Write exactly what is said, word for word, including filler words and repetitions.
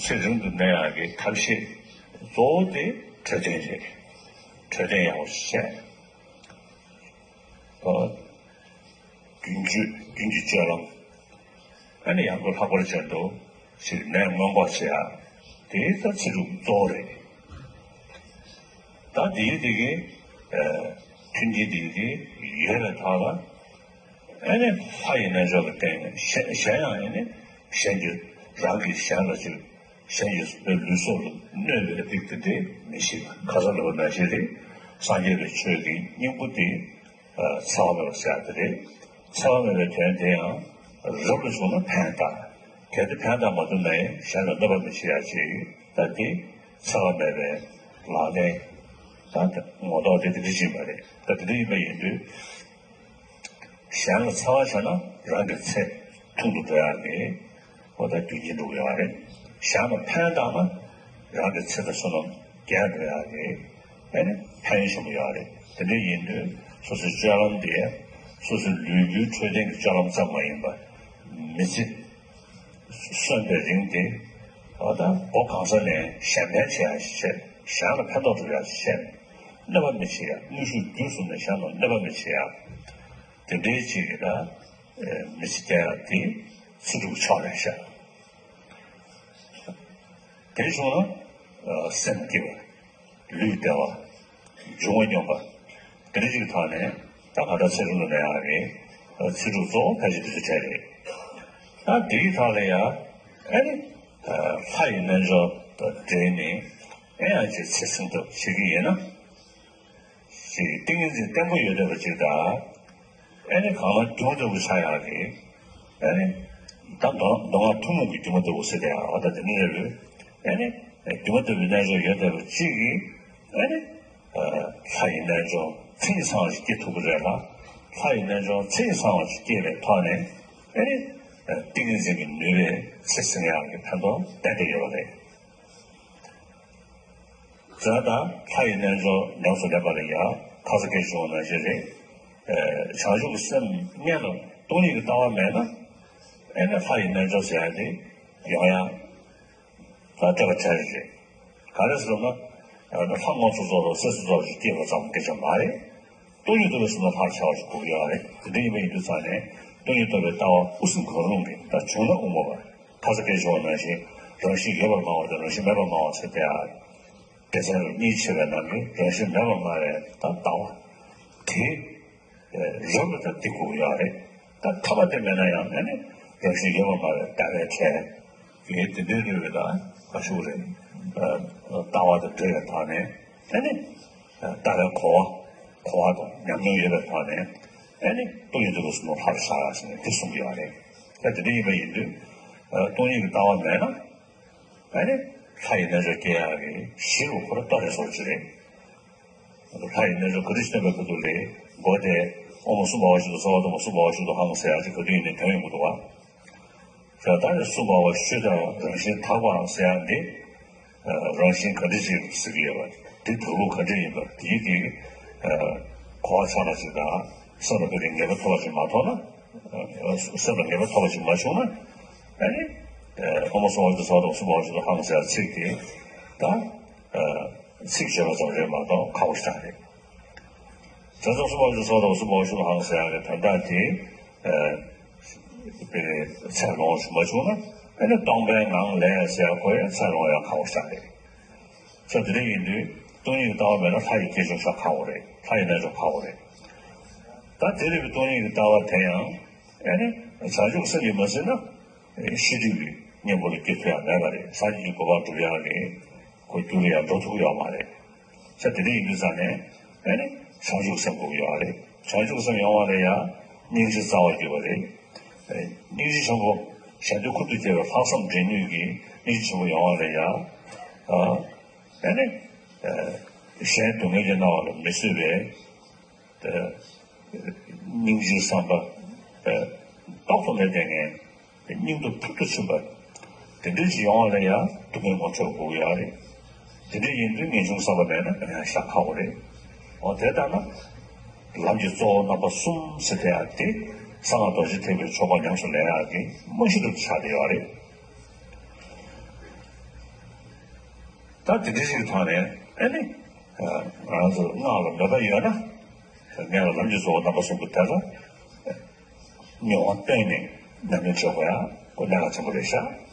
ཚེ་རིང་དུ་གནས་ཡག་གི་ཐབས་ཤེས་གཙོ་བོ་དེ་འཕྲོད་བསྟེན་རེད། འཕྲོད་བསྟེན་ཡག་པོ་ཞིག་བྱས། ཨ། རྒྱུན་སྤྱོད་རྒྱུན་གྱི་སྤྱོད་ལམ། ཨ་ནི་ཡང་སྒོས་ལྷག་པར་བྱས་ཏེ་ཅིག་ནད་སྔོན་འགོག་བྱེད་ཡག་དེ་ད་ཚེ་སྒྲུབ་གཙོ་བོ་རེད། ད་དེའི་དེ་གི་ཨ་མཐུན་རྐྱེན་དེ་གི་ཡོད་པའི་ཐོག་ལ། ཨ་ནི་ལྷ་ཡི་རྣལ་འབྱོར་ལ་བརྟེན་ནས་གཞན་གཞན་ཡང་ཨ་ནི་གཞན་གྱི་རང་གི་གཞན་ལ་ཅིག་གཞན་གྱི་ལུས་སྲོག་ལ་གནོད་པའི་རིགས་དེ་འདྲ་མི་བྱེད་པ། ཁ་སང་ལབ་པ་ནང་བཞིན་རེད། སངས་རྒྱས་པའི་ཆོས་ཀྱི་སྙིང་པོ་དེ་ཨ་འཚེ་བ་མེད་པ་ཟེར་ཡག་དེ་རེད། འཚེ་བ་མེད་པའི་དོན་དེ་ཡང་རབ་ཏུ་བྱུང་ན་ཕན་བཏགས། གལ་ཏེ་ཕན་བཏགས་མ་ཐུབ་ན་ཡང་གཞན་ལ་གནོད་པ་མི་བྱེད་ཡག་ཅིག་ད་དེ་འཚེ་བ་མེད་པའི་ལག་ལེན། ད་ངོ་ཐོག་དེ་དེ་འདྲ་ཅིག་ཡིན་པ་རེད། ད་དེ་འདྲ་ཡིན་པ་ཡིན་དུས། གཞན་ལ་འཚེ་བ་བྱས་ན་རང་གི་ཚེ་ཐུང་དུ་འགྲོ་ཡག་གི་འོ་ད་རྒྱུ་རྐྱེན་འགྲོ་གི་ཡོད་རེད། གཞན་ལ་ཕན་བཏགས་ན་རང་གི་ཚེ་དང་བསོད་ནམས་རྒྱས་འགྲོ་ཡག་གི་ཨ་ནི་ཕན་ཡོན་ཆེན་པོ་ཡོད་རེད། དེ་འདྲ་ཡིན་དུས་སོ་སོའི་སྤྱོད་ལམ་དེ་སོ་སོའི་ལུས་པོའི་འཕྲོད་བསྟེན་གྱི་སྤྱོད་ལམ་ཙམ་མ་ཡིན་པར་མི་ཚེ་གསོན་པའི་རིང་དེ་འོ་ད་འགོ་གང་ས་ནས་གཞན་ཕན་བྱེད་ཡག་ཞིག་བྱས། གཞན་ལ་ཕན་ཐོགས་ཐུབ་ཡག་ཞིག་བྱས། གནོད་པ་མི་བྱེད་ཡག་དངོས་ཤུགས་བརྒྱུད་གསུམ་ནས་གཞན་ལ་གནོད་པ་མི་བྱེད་ཡག་དེ་འདྲའི་ཅིག་གི་ད་མི་ཚེ་སྐྱེལ་ཡག་དེ་ཚེ་སྒྲུབ་ཕྱོགས་རེད་ཤག་དེ་བྱུང་ན་སེམས་སྐྱིད་པ། ལུས་བདེ་བ། འབྱུང་བ་སྙོམས་པ། དེ་འདྲ་ཅིག་གི་ཐོག་ནས་ད་ང་ད་ཚེ་རིང་དུ་གནས་ཡག་གི་ཚེ་སྒྲུབ་གཙོ་བོ་ཕལ་ཆེར་དེ་ཚོ་གྲས་རེད། ད་དེའི་ཐོག་ལ་ཡང་ཨ་ནི་ལྷ་ཡི་རྣལ་འབྱོར་དང་འབྲེལ་ནས་ཨེ་ཡང་ཅིག་ཚེ་སྲིང་ཐབས་བྱེད་ཀྱི་ཡིན་ན། ཞེས་ཏིང་ངེ་འཛིན་བརྟན་པོ་ཡོད་བསྡད་པ་ཅིག་དང་། ཨེ་ནི་གང་ལ་སྒྱུ་མ་ལྟ་བུ་ཆགས་ཡག་གི། ཨེ་ནི། ད་མདོ་མདོ་སྔགས་ཐུན་མོང་གི་སྒྱུ་མ་ལྟ་བུ་ཟེར་དེ་ཡང་འོ་ད་དེ་ནི་རེད་ལོས། ཨེ་ནི། སྒྱུ་མ་ལྟ་བུའི་རྣལ་འབྱོར་ཡོད་བསྡད་པ་ཅིག་གིས། ཨེ་ནི། ལྷ་ཡི་རྣལ་འབྱོར་མཚན་ཉིད་ཚང་བ་ཞིག་སྐྱེ་ཐུབ་ཀྱི་རེད་ལ། ལྷ་ཡི་རྣལ་འབྱོར་མཚན་ཉིད་ཚང་བ་ཞིག་སྐྱེས་པའི་ཐོག་ནས། ཨེ་ནི། ཏིང་ངེ་འཛིན་གྱི་ནུས་པས་ཚེ་སྲིང་ཡག་གི་ཕན་ཐོགས་ཏན་ཏན་ཡོད་པ་རེད། ཛ་དང་ལྷ་ཡི་རྣལ་འབྱོར་ཉམས་སུ་ལེན་པ་ལ་ཡང་ཁ་ས་སྐད་ཆུང་བ་ནང་བཞིན་རེད། བྱང་ཆུབ་ཀྱི་སེམས་སྔོན་ལ་སྟོང་ཉིད་ཀྱི་ལྟ་བ་མེད་ན། ཨེ་ནི་ལྷ་ཡི་རྣལ་འབྱོར་ཟེར་ཡ་དེ་ཡོང་ཡ་ད་སྤྲད་པ་བྲལ་རེད། ག་རེ་ཟེར་ན། ལྷ་སྔོན་ཚུད་ཚོད་དང་སྲིད་ཚུད་ཚོད་ཅིག་སྐྱེས་པ་ཙམ་སྐད་ཆ་མ་རེད། སྟོང་ཉིད་རྟོགས་པའི་སེམས་ལ་ལྷར་བྱ་བ་ཞིག་དགོས་ཀྱི་ཡོད་རེད། དེ་འདྲ་ཡིན་པ་ཡིན་དུས་ཙང་ནས་སྟོང་ཉིད་རྟོགས་པའི་ལྟ་བ་དབུ་སེམས་གང་རུང་གིས་ད་བྱུང་ན་དབུ་མ་པ། ཁ་ས་སྐད་ཆུང་བ་ནང་བཞིན་རང་བཞིན་ཡོད་པར་སྨྲ་བ་དང་རང་བཞིན་མེད་པར་སྨྲ་བ་ཟེར་ཏེ། སྡེ་ཚན་རུ་གཉིས་ཕྱེ་བའི་ནང་གི་རང་བཞིན་མེད་པར་སྨྲ་བའི་ད་ལྟ་བ་དེ་རབ་ལ་ད་འདི་དགོས་ཀྱི་ཡོད་རེད། ད་ཐ་མ་དེ་མེད་ན་ཡང་ཨ་ནི་རང་བཞིན་ཡོད་པར་སྨྲ་བའི་ལྟ་བའི་གྲས་ཀྱི་དེ་འདྲའི་རུ་བའི་ད་ག་ཞུ་རེད། ལྟ་བ་དང་འབྲེལ་བའི་ཐོག་ནས་ཨ་ནི། ལྟ་བའི་གོ་བ། གོ་བ་དང་ཉམས་མྱོང་ཡོད་པའི་ཐོག་ནས་ཨ་ནི་སྟོང་ཉིད་རྟོགས་པའི་སེམས་ལ་ལྷར་བཞག་ཟེར་ནས་དེ་གསུངས་ཀྱི་ཡོད་རེད། ད་དེ་འདྲ་ཡིན་པ་ཡིན་དུས་སྟོང་ཉིད་ཀྱི་ལྟ་བ་མེད་ན་ཨ་ནི་ལྷ་ཡི་རྣལ་འབྱོར་སྐྱེ་ཡག་གི་གཞི་རུ་ཁོ་རང་ལྟོས་རེ་སོར་གྱི་རེད། ལྷ་ཡི་རྣལ་འབྱོར་ག་དུས་ཤེས་པའི་ཁ་ཐུག་ལས་སྒོ་དེ་ཨོཾ་སུ་བྷ་ཝ་ཤུདྡྷ་སརྦ་དྷརྨ་སུ་བྷ་ཝ་ཤུདྡྷོ་ཧཾ་ཟེར་ཡག་ཅིག་ག་དུས་ཡིན་ནའི་ཐོན་ཡོང་གི་འདུག་བ། ད་ལྟ་ནི་སུ་བྷ་ཝ་ཤུདྡྷ་རང་བཞིན་དག་པའམ་ཟེར་ཡག་འདི། རང་བཞིན་ག་འདྲ་ཞིག་ཟེར་གྱི་ཡོད་པ། འདི་དག་ལུགས་ག་འདྲ་ཡིན་པ་དེའི་གི་གོ་བ་ཚང་བ་ཞིག་དང་། སེམས་ལ་དཔེ་དེ་ངེས་པ་ཐོབ་པ་ཞིག་མ་ཐོབ་ན། སེམས་ལ་ངེས་པ་ཐོབ་པ་ཞིག་མ་བྱུང་ན། ཨ་ནི། ཨོཾ་སུ་བྷ་ཝ་ཤུདྡྷ་སརྦ་དྷརྨ་སུ་བྷ་ཝ་ཤུདྡྷོ་ཧཾ་ཟེར་ཡག་ཚིག་དེ་ད། ཚིག་བརྗོད་པ་ཙམ་རེད་མ་གཏོགས་ཁག་པོ་ཞིག་རེད། དེ་ཙམ་སུ་བྷ་ཝ་ཤུདྡྷ་སརྦ་དྷརྨ་སུ་བྷ་ཝ་ཤུདྡྷོ་ཧཾ་ཟེར་ཡག་གི་དོན་དག་དེ། དཔེ་ཚད་ལོངས་སུ་མ་བྱུང་ན་ཨ་ནི་སྟོང་པའི་ངང་ལས་ཟེར་ཡག་ཁོ་ཡང་ཚད་ལོངས་ཡག་ཁག་པོ་ཞིག་རེད། ས་དེ་འདྲ་ཡིན་དུས་སྟོང་ཉིད་ཀྱི་ལྟ་བ་མེད་ན་ལྷ་ཡི་སྐྱེ་བྱུང་ཤག་ཁག་པོ་རེད། ལྷ་ཡི་རྣལ་འབྱོར་ཁག་པོ་རེད། ད་དེ་རིགས་ཀྱི་སྟོང་ཉིད་ཀྱི་ལྟ་བ་དེ་ཡང་ཨ་ནི་བྱང་ཆུབ་སེམས་ཀྱིས་མ་ཟིན་ན་ཤེས་སྒྲིབ་ཀྱི་གཉེན་པོ་ལ་སྐྱེ་ཐུབ་ཡག་མེད་པ་རེད། སངས་རྒྱས་ཀྱི་གོ་འཕང་སྒྲུབ་ཡག་གི་གོ་རྒྱུ་ལ་ཡང་འགྲོ་ཐུབ་ཀྱི་ཡོད་མ་རེད། ས་དེ་འདྲ་ཡིན་དུས་ཙང་ནས་ཨ་ནི་བྱང་ཆུབ་སེམས་དགོས་ཀྱི་ཡོད་རེད། བྱང་ཆུབ་སེམས་ཡོང་བ་ལ་ཡང་སྙིང་རྗེ་རྩ་བ་འགྱུར་བ་རེད། སྙིང་རྗེ་ཆེན་པོ་གཞན་དོན་ཁུར་དུ་བསྐྱེད་པའི་ལྷག་བསམ་འདྲེན་ནུས་ཀྱི་སྙིང་རྗེ་ཆེན་པོ་ཡོང་བ་ལ་ཡང་ཨ་ནི་གཞན་སྡུག་བསྔལ་གྱིས་མནར་བ་ལ་མི་བཟོད་པའི་སྙིང་རྗེའི་བསམ་པ་རྟག་ཏུ་མེད་པའི་ངང་སྙིང་སྟོབས་ཕུལ་དུ་ཕྱིན་པ། དེ་འདྲ་ཞིག་ཡོང་བ་ལ་ཡང་སྡུག་བསྔལ་ངོ་འཕྲོད་དགོས་ཡག་རེད། དེ་འདྲ་ཡིན་དུས་ངེས་འབྱུང་བསམ་པ་མེད་ན་ཡང་བཞག་ཁག་པོ་རེད། འོ་དེ་ལྟར་ན། ལམ་གྱི་གཙོ་བོ་རྣམ་པ་གསུམ་ཟེར་དེ་ཡང་དེ་གསང་སྔགས་རྡོ་རྗེ་ཐེག་པའི་ཆོས་སྐོར་ཉམས་སུ་ལེན་ཡག་གི་རྨང་གཞི་རུ་ཆགས་བསྡད་ཡོད་རེད། ད་དེ་འདྲ་ཞིག་གི་ཐོག་ནས་ཨ་ནི་ང་རང་ཚོ་སྔགས་ལ་མོས་པ་ཡོད་ན་ངས་ལ་ལམ་གྱི་གཙོ་བོ་རྣམ་པ་གསུམ་པོ་དེ་ལ་མྱོང་བ་བསྟེན་ནས་ཉམས་ལེན་བྱེད་དགོས་ཡ་ཁོ་གནད་འགག་ཆེན་པོ་རེད་ཤག